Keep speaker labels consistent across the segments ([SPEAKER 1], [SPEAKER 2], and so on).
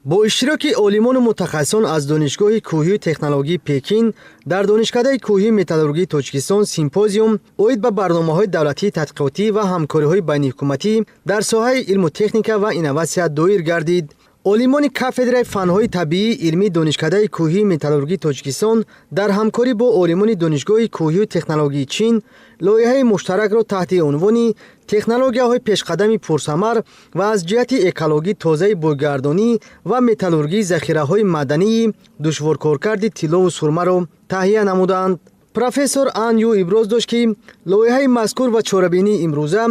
[SPEAKER 1] Бо иштироки олимону мутахассисон аз Донишгоҳи кӯҳию технологии Пекин дар Донишкадаи кӯҳию металлургии Тоҷикистон симпозиум оид ба барномаҳои давлатии тадқиқотӣ ва ҳамкориҳои байниҳукуматӣ дар соҳаи илму техника ва инноватсия доир гардид. Олимони кафедраи фанҳои табиии илмии Донишкадаи кӯҳию металлургии Тоҷикистон дар ҳамкорӣ бо олимони Донишгоҳи кӯҳию технологии Чин лоиҳаи муштаракро таҳти унвони «Технологияҳои пешқадами пурсамар ва аз ҷиҳати экологӣ тозаи бойгардонӣ ва металлургии захираҳои маъдании душворкоркарди тиллову сурмаро таҳия намуданд. Профессор Ан Ю иброз дошт, ки лоиҳаи мазкур ва чорабинии имрӯза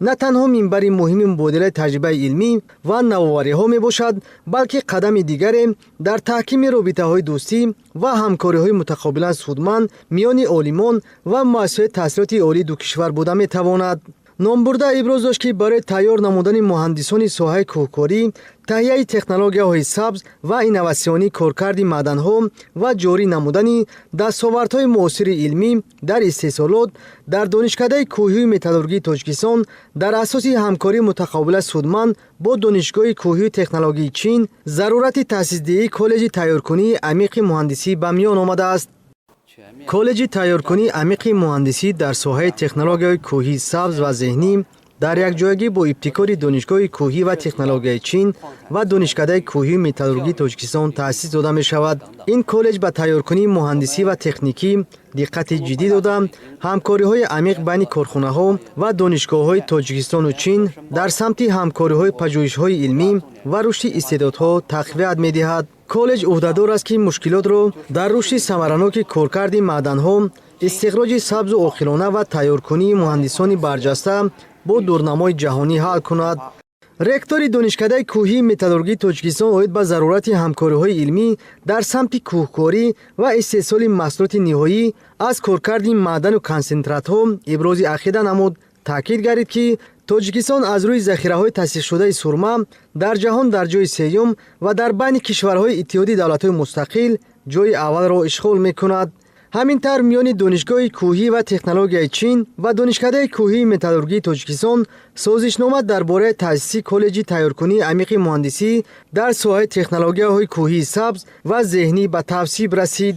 [SPEAKER 1] на танҳо минбари муҳими мубодилаи таҷрибаи илмӣ ва навовариҳо мебошад, балки қадами дигаре дар таҳкими робитаҳои дӯстӣ ва ҳамкориҳои мутақобилан судманд миёни олимон ва муассисаҳои таҳсилоти олии ду кишвар буда метавонад. Номбурда иброз дошт, ки барои тайёр намудани муҳандисони соҳаи кӯҳкорӣ, таҳияи технологияҳои сабз ва инноватсионии коркарди маъданҳо ва ҷорӣ намудани дастовардҳои муосири илмӣ дар истеҳсолот дар Донишкадаи кӯҳию металлургии Тоҷикистон дар асоси ҳамкории мутақобила судманд бо Донишгоҳи кӯҳию технологии Чин зарурати таъсисдиҳии коллеҷи тайёркунии амиқи муҳандисӣ ба миён омадааст. Коллеҷи тайёркунии амиқи муҳандисӣ дар соҳаи технологияҳои кӯҳии сабз ва зеҳнӣ дар якҷоягӣ бо ибтикори Донишгоҳи кӯҳӣ ва технологияи Чин ва Донишкадаи кӯҳию металлургии Тоҷикистон таъсис дода мешавад. Ин коллеҷ ба тайёркунии муҳандисӣ ва техникӣ диққати ҷиддӣ дода, ҳамкориҳои амиқ байни корхонаҳо ва донишгоҳҳои Тоҷикистону Чин дар самти ҳамкориҳои пажӯҳишҳои илмӣ ва рушди истеъдодҳо тақвият медиҳад. Коллеҷ ӯҳдадор аст, ки мушкилотро дар рушди самараноки коркарди маъданҳо, истихроҷи сабзу оқилона ва тайёркунии муҳандисони барҷаста бо дурнамои ҷаҳонӣ ҳал кунад. Ректори Донишкадаи кӯҳии металлургии Тоҷикистон оид ба зарурати ҳамкориҳои илмӣ дар самти кӯҳкорӣ ва истеҳсоли маҳсулоти ниҳоӣ аз коркарди маъдану консентратҳо ибрози ақида намуд. Таъкид гардид, ки Тоҷикистон аз рӯи захираҳои тасдиқшудаи сурма дар ҷаҳон дар ҷои сеюм ва дар байни кишварҳои Иттиҳоди Давлатҳои Мустақил ҷои аввалро ишғол мекунад. Ҳамин тавр, миёни Донишгоҳи кӯҳӣ ва технологияи Чин ва Донишкадаи кӯҳии металлургии Тоҷикистон созишнома дар бораи таъсиси коллеҷи тайёркунии амиқи муҳандисӣ дар соҳаи технологияҳои кӯҳии сабз ва зеҳнӣ ба тасвиб расид.